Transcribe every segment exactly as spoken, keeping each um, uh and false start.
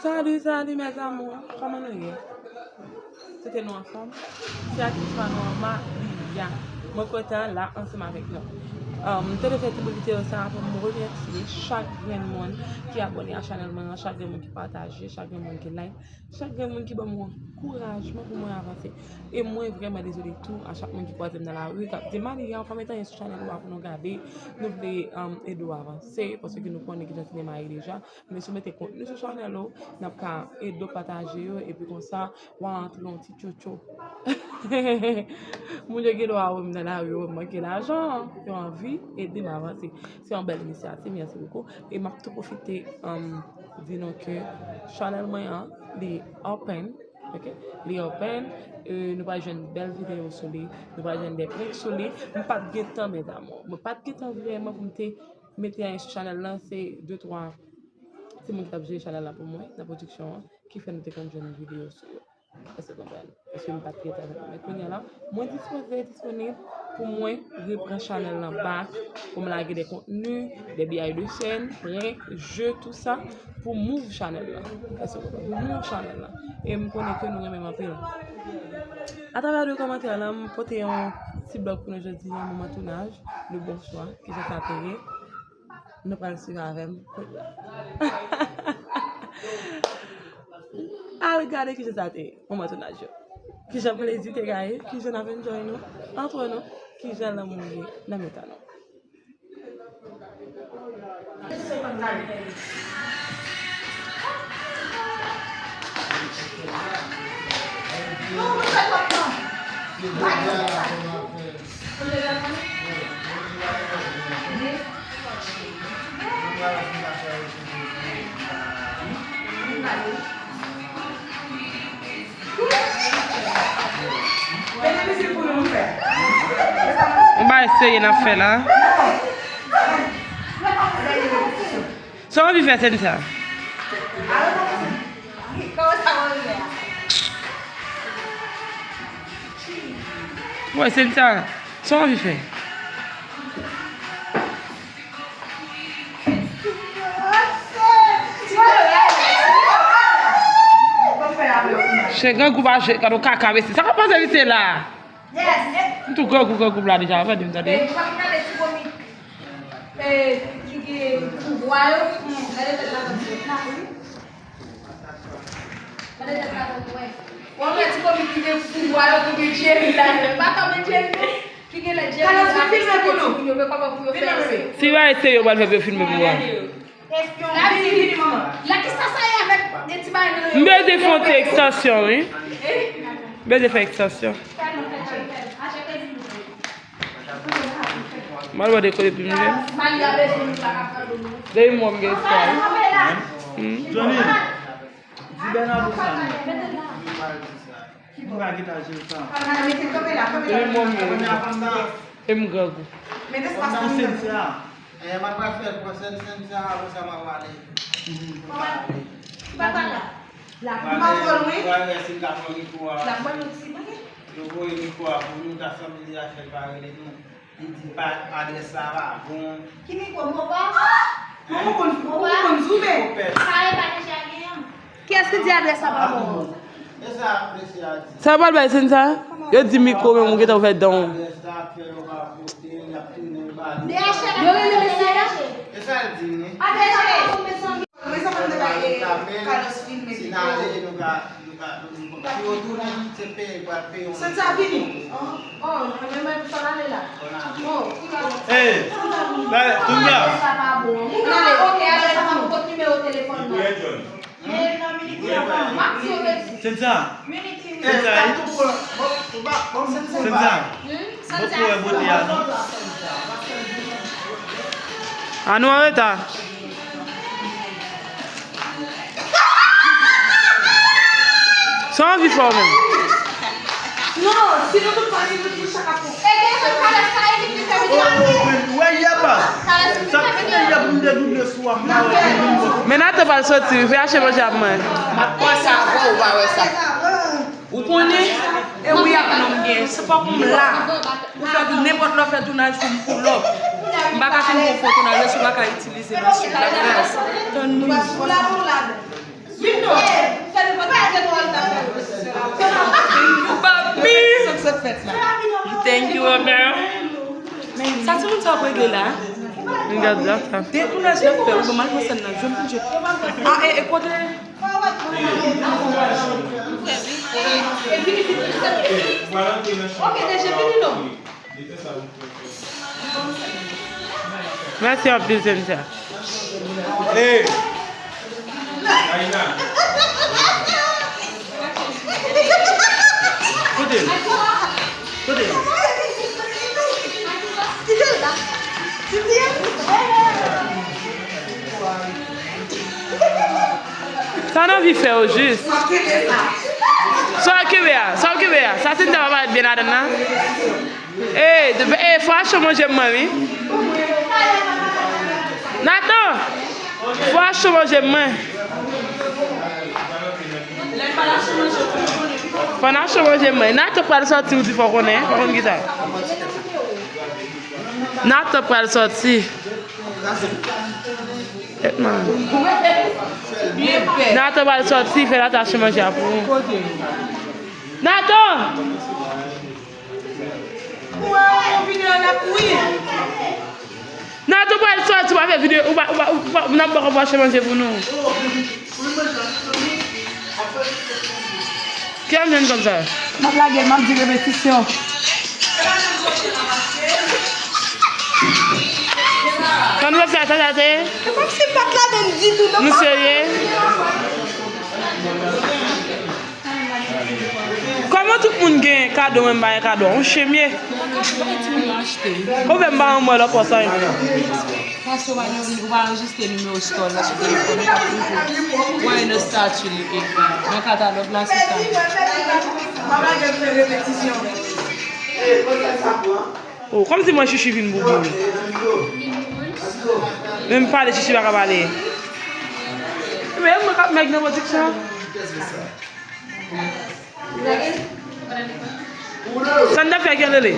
Salut, salut mes amours, kòman nou ye? Èske nou anfòm? Se atis pa nou an Malia. Mwen kontan la ansanm avèk nou. Um, m te vle fè ti bout videyo sa pou m remèsye chak grenn moun ki abòne a chanèl mwen an, chak grenn moun ki pataje, chak grenn moun ki like, chak grenn moun ki ban m ankourajman pou mwen avanse. E mwen vrèman dezole tou a chak moun ki kwaze m nan lari, k ap di, "Malia, ou pa met anyen sou chanèl ou a pou nou gade, nou vle, um, ede w avanse, paske nou konnen kijan sinema ye deja." Men si w mete kontni sou chanèl ou, n ap ka ede w pataje yo, epi konsa, w a antre yon ti tchotcho. Moun yo gen dwa wè m nan lari, yo wè m manke lajan, yo anvi ede m avanse. Se yon bèl inisyativ, mèsi bokou. E m ap tou pwofite, um, di nou ke chanèl mwen an, li open, ok? Li open, e nou pral jwenn bèl videyo sou li, nou pral jwenn de prank sou li. M pa t gen tan, mes amours. Mwen pa t gen tan vrèman pou m te mete anyen sou chanèl lan, se de twa timoun ki t ap jere chanèl la pou mwen nan pwodiksyon an, ki fè nou te konn jwenn videyo sou yo. Èske w konprann? Paske m pa t gen tan avèk mwen. Men kounye a la, mwen dispoze, disponib pou mwen reprann chanèl lan back, pou m lage de kontni, de behind the scene, prank, jeu, tout sa, pou move chanèl lan. Èske w konprann? Pou move chanèl lan. E m konnen ke nou renmen m anpil. Atravè de kòmantè lan, m pote yon ti blòg pou nou jodi a, moman tounaj, le bonswa, kijan sa te ye. Nou pral swiv avè m. Al gade kijan sa te ye, moman tounaj yo. Kijan plezi te gaye, kijan n ap enjoy nou, antre nou, kijan lanmou ye nan mitan nou. Yon bagay serye n ap fè la. Sa w anvi fè, Sentia? Wè, Sentia, sa w anvi fè? Chen grangou pa jwe, gade yon kaka mesye. Sa k ap pase mesye la? M tou grangou, grangou la deja, avan di m tande. Ki gen pouvwa yo, gade tèt la tankou la, wi. Gade tèt la tankou, wè. Wè, ti komi ki gen pouvwa yo, ki gen Jerry la, yo pa tanmen Jerry, non. Ki gen lè Jerry la, filme pou nou. Yo, men kòman pou yo fè yo. Si va eseye, yo pral fè yo filme pou mwen. Espyon, vini, vini, manman. La ki sa sa ye avèk de ti bagay nan yo? M bezwen fè yon ti ekstansyon, wi. M bezwen fè ekstansyon. M al wè de kote pi m gen. Depi mwen m gen espwa, wi. Hmm. Johnny, di Bernardo sa non. Ki pa gen ta jere sa. Li mwen menm. E m grangou. Mete espas pou li menm. Eh, m ap pral fè pran sèn, sèn sa, apre sa m ap ale. Mhm. Ki pa pral la? La, m pa twò lwen. Pral wè si m ka pran mikwo a. La, mwen, nou ti mwen. Nou voye mikwo a pou nou, ta sanble li achèl pa rele nou. Li di pa, adrès sa pa bon. Ki mikwo, Mova? Mwen, mwen konn, mwen konn zoumen. Kare pa deja genyen. Kiyès ki di adrès sa pa bon? E sa, mesye a di. Sa yo pral bay Sentia? Yo di mikwo, men ou gentan ouvè dan w. Adrès sa ap fè yo pa pote, y ap tounen ba li. Yo rele mesye a? E sa l di, wi. Adrès sa pa bon, mezanmi. Mezanmi, nou te bay Carlos filme pito. Si n ale, nou ka, nou ka, nou ka. Si yo tounen, se peye, pral peye yon. Sentia vini. Oh, oh, men mwen, fò n ale la. Fò n ale. Oh, ki va. Hey, Sentia. Adrès sa pa bon. Li ka, ok, adrès sa pa bon, kot nimewo telefòn nan? Sentia. Sentia. Sentia. Bote a non. A nou an reta. Sa w anvi fè w menm? Non, si nou tout pati, nou tout chak ap fè. E gen fanm kalòs sa, e li ki fè videyo. Wè, yaba. Sa fè de yab m te double sou a, m pa wè. Men Nathan pral soti, wi, vin achte manje ap mwen. M ap panse avè w, ou pa wè sa. Ou konnen, e wi ak non m gen, se fòk m la. Ou fè tou nenpòt lè w fè tounaj pou m pull up. M pa ka fin fè yon fo tounaj, si w pa ka itilize nan sou la gras. Tann nou. Vin non. Thank you, girl. Sa ti moun sa ap regle la? Gad la sa. Dekoulaj l ap fè, ou ban m al pran sèn nan, jwenn pou jwenn. Ah, e, e kote? Ok, deje fini non. Mèsi anpil, Cynthia. Hey! Aina! Kote l? Kote l? Sa w anvi fè yo jis. Sa w kenbe a, sa w kenbe a. Sa Cynthia pa parèt byen ladann nan. Ey, de- ey, fò achte manje mwen, wi. Nathan, fò achte manje mwen. Fò n achte manje mwen. Nathan pral sòti, ou di fò konnen, fò konn kisa. Nathan pral sòti. Tèt mal. Nathan pral sòti, fè Nathan achte manje a pou ou. Nathan! Ou wè yon videyo l ap ri. Nathan pral sòti, w ap fè videyo, ou pa, ou pa, ou pa, n ap bò kòb achte manje pou nou. Ki ap jwenn kòb sa? M ap lage l, m ap di repetisyon. Sa nou ap fè, sa, sa te? E kòmsi m pa t ladann ditou, non, papa. Nou serye? Kòman tout moun gen kado, mwen m pa gen kado? On chen m ye. Ou fè m pa yon mwen lòt pòs anyen. Paske ou pa gen, ou pa anrejistre nimewo store la sou telefòn ou, ou ap toujou wè nan estati li ekri, nan katalòg la, se sa. Oh, kòmsi mwen chichi vin boubou. Menm pale chichi pa ka pale. Men mwen k ap mèg nan pwodiksyon. Sa n t ap fè ak Yanlele?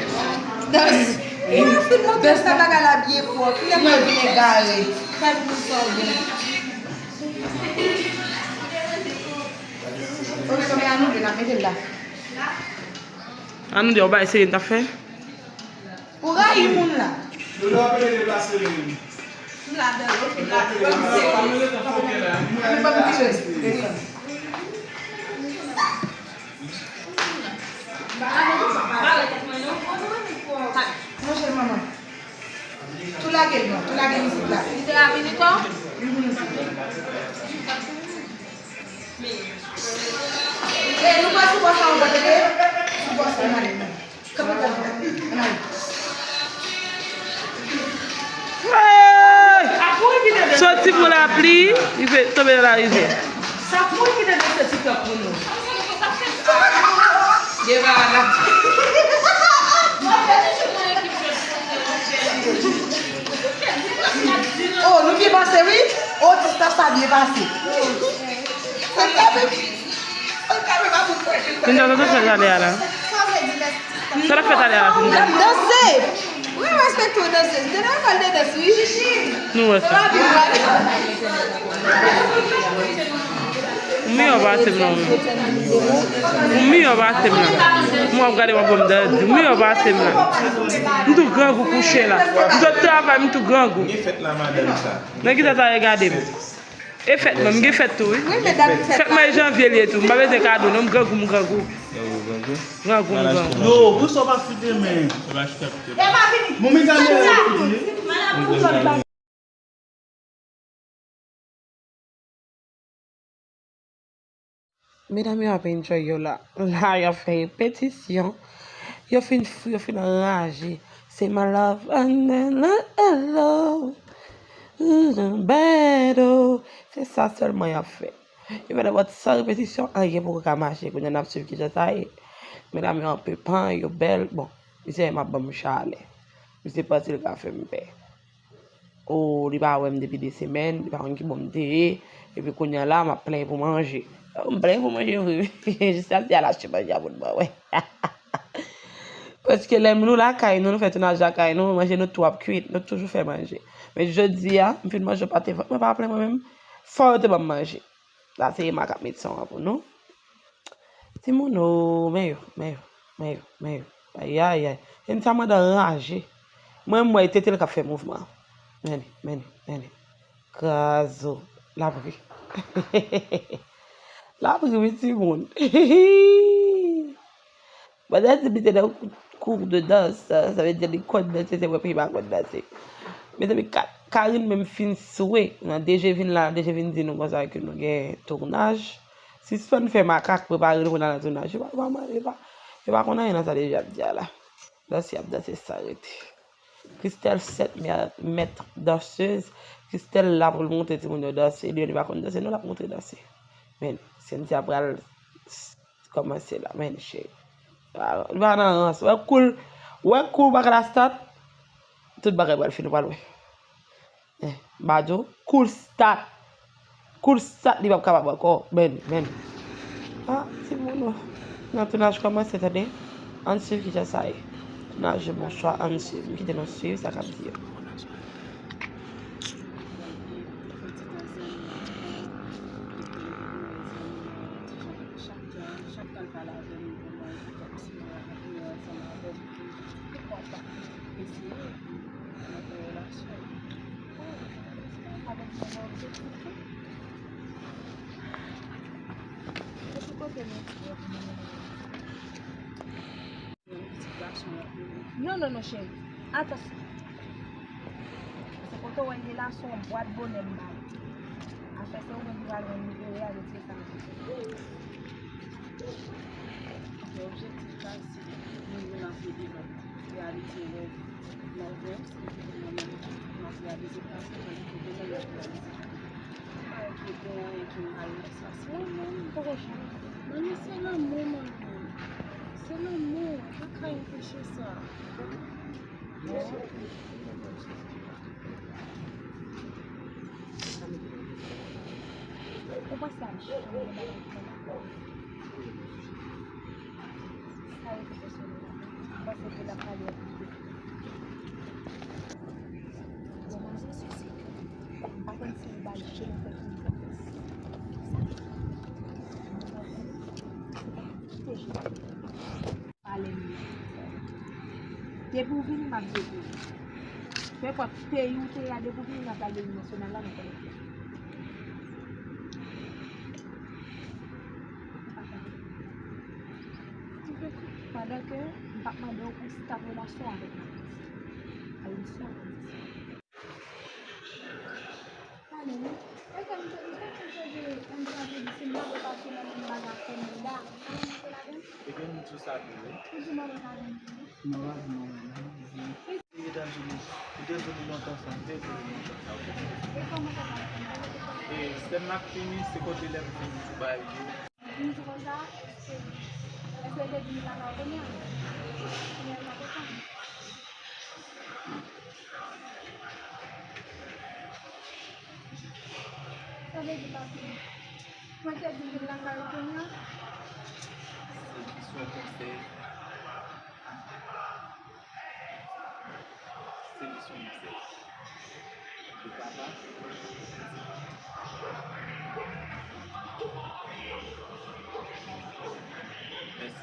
Dans. Mwen fin montre sa bagay la byen pwòp. Lè mwen vin egare. Fè l pou sa w gen. Ok, kòman anou de n ap mete l la? Anou de, w bay serye n t ap fè? Ou rayi moun la. M ladan l, ok, m ladan l. Ban m vire. Manje l, manman. Tou lage l non, tou lage mizik la. Li te la vini kò? Mhm. E, nou pral sou bò sa ankò, tande? Sou bò sa, n ale, non. Kanpe, kanpe, kanpe. Ann ale. Hey! Soti pou lapli, li fè tonbe nan larivyè. Sa pou ki te danse TikTok pou nou? Deva la. Oh, nou byen pase, wi. Oh, ti staff sa byen pase. Sa k ap Linda, sa w fè talè a la? Sa w fè talè a la, Linda? L ap danse. Wi, respekte w danse. Linda, pa l te danse, wi. Nou wè sa. Ou miyò pase m nan, wi. Ou miyò pase m nan. Mwen ap gade, mwen ap ban m dadi. Ou miyò pase m nan. M tou grangou kouche la. M sot travay, m tou grangou. Gen fèt la, madanm sa. Nan ki sa sa regade m? E fèt mwen, m gen fèt tou, wi. Wi, medam, fèt. Fèt mwen e janvye li ye tou. M pa bezwen kado, non, m grangou, m grangou. Grangou, m grangou. Non, pou sa w pa fout renmen. Bon, mezanmi, Medam yo ap enjoy yo la. La, y ap fè repetisyon. Yo fin fou, yo fin anraje. Se my love, and then, hello. Mm, bad, oh. Se sa sèlman y ap fè. Yo fè nenpòt san repetisyon, anyen poko ka mache. Kounye a n ap swiv kijan sa ye. Medam yo anpe pan, yo bèl. Bon, misye m ap ban m chalè. Misye panse l ka fè m pè. Oh, li pa wè m depi de semèn, li pa konn ki bò m te ye. Epi kounye a la, m ap plenyen pou manje. Oh, m plenyen pou manje vre, wi. Jis ap di al achte manje a pou n ban mwen. Paske lè nou lakay nou, nou fè tounaj lakay nou, manje nou tou ap kwit, nou toujou fè manje. Men jodi a, m fin manje pate vant mwen pa plen mwen menm. Fò yo te ban m manje. La se Emma k ap met son an pou nou. Timoun, oh, men yo, men yo, men yo, men yo. Ayayay. Cynthia mande anraje. Mwen, m wè e tete l k ap fè mouvman. Men li, men li, men li. Krazo. L ap ri. L ap ri, wi, timoun. Pandan di li te nan kou de dans, sa vle di li konn danse, se mwen ki pa konn danse. Mezanmi, Ka-, Karine menm fin swe. Nan D J vin la, D J vin di nou konsa ke nou gen tounaj. Sispann fè makak, prepare nou pou n al nan tounaj. Yo pa, yo pa, yo pa, yo pa konn anyen nan sa deja ap di a la. Danse y ap danse san rete. Christelle, sèt mè-, mèt dansez. Christelle la pou l montre timoun yo danse. Li menm li pa konn danse, non, l ap montre danse. Men, Cynthia pral s-, kòmanse la. Men, cheri. Ah, li pa nan rans. Wè kou l, wè kou l pa ka la stat. Tout bagay pral fini, w pral wè. Eh, Bajo, cool stat. Cool stat, li p ap kapab ankò. Men, men. Ah, timoun, nan tounaj kòmanse, tande. Ann swiv kijan sa ye. Tounaj yo, bonswa, ann swiv. M kite nou swiv sa k ap di yo. Chak tan, chak tan l pale avè m, pou mwen, li fè m siy, li ansanm avè m, poukwa pa eseye, pou mwen fè relasyon. Avè m, sa nan objektif tou. Epi kote nou fè pou nou yon pitit gason ap vini? Non, non, non, cheri. Atansyon. Se kote w wè l ye la, se yon bwat bonè m ba l. Afè se ou menm ki pral jwenn li vre a, retire sa nan tèt ou. Objektif la, se nou youn ap ede lòt reyalize rèv. Mwen menm, se mwen menm, m ap reyalize paske mwen, se mwen menm m ap reyalize. Mwen menm, m poko chanje. Manmi, se lanmou, manmi. Se lanmou. Pa ka anpeche sa. Ou panse a chanm nan sa rete pèsonèl la. Ou panse ke l ap pale ak li de. Bon, manzè sou sik. M pa konn si li ba l je nan tèt li. Pale m. Depi w vini, m ap di w. Nenpòt peyi w te ye a, depi w vini, m ap pale de Lim Nasyonal la, nou konnen. Pandan ke m p ap mande w pou stop relasyon avèk Malis. Ayisyen, Ebyen, m di w sa tou, wi. Ou di manman pa vin tou, wi. Non, pa di manman, non. Li te vini, li te vini lontan sa, li te vini lontan sa, wi. E kòman sa t ap fini? E sèn nan fini, se kote lè m fin di bay li. Li di konsa, èske, èske l te di li pa ka kounye a? Kounye a l pa kontan. Sa vle di, papi, mwen te di l vin lakay ou kounye a? Se jis yon konsèy. Se jis yon konsèy. Pou papa. Mèsi, mèsi.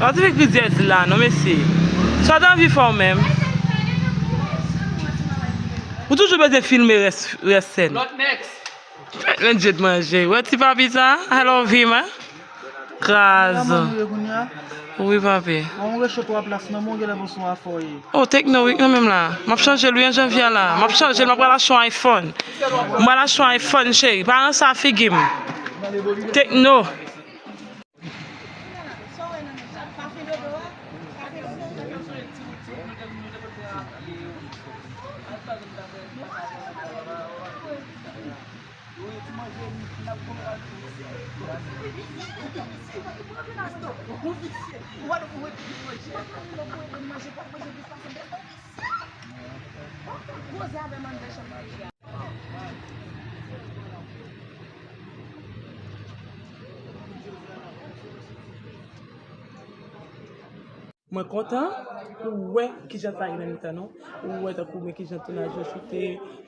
Sa w te fè rizyèz la, non, mesye. Sa w te anvi fè w menm? Ou toujou bezwen filme rès, rès sèn. Lòt next. Men Jade manje. Wè ti papi sa? Alò, vi, man. Kraz. Wi, papi. An, ou recho twa plas nan men w, genlè bon sou afè w ye. Oh, Tecno, wi, nan menm la. M ap chanje l, wi, an janvye a la. M ap chanje l, m ap pral achte yon iPhone. M pral achte yon iPhone, cheri. Pa ranse a figi m. Tecno. Poze avè m anndan chanm manje a. Mwen kontan pou wè kijan sa ye nan mitan nou. Ou wè tankou men kijan tounaj yo choute,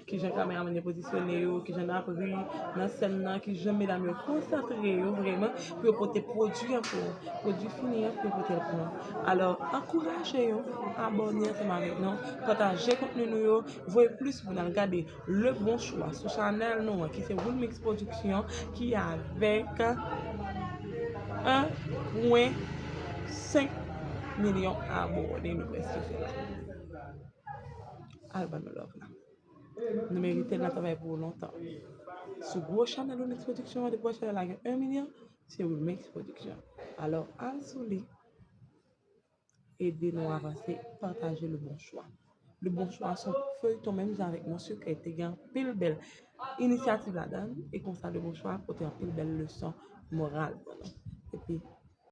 kijan kameramann yo pozisyone yo, kijan n ap ri nan sèn nan, kijan medam yo konsantre yo vrèman pou yo pote pwodui an pou nou. Pwodui fini an pou yo pote l pou nou. Alò, ankouraje yo, abòne ansanm avèk nou, pataje kontni nou yo, voye plis moun al gade Le Bon Choix sou chanèl nou an, ki se Wilmix Production, ki avèk en pwen senk milyon abòne nou prèske fè la. Al ban nou love la. Nou merite l, n ap travay pou ou lontan. Sou gwo chanèl Wilmix Production an, depi wè chanèl la gen en milyon, se Wilmix Production. Alò, al sou li, ede nou avanse, pataje Le Bon Choix. Le Bon Choix se yon feyton menm jan avèk Mon Secret, te gen anpil bèl inisyativ ladan l, e konsa Le Bon Choix pote anpil bèl leson moral pou nou. Epi,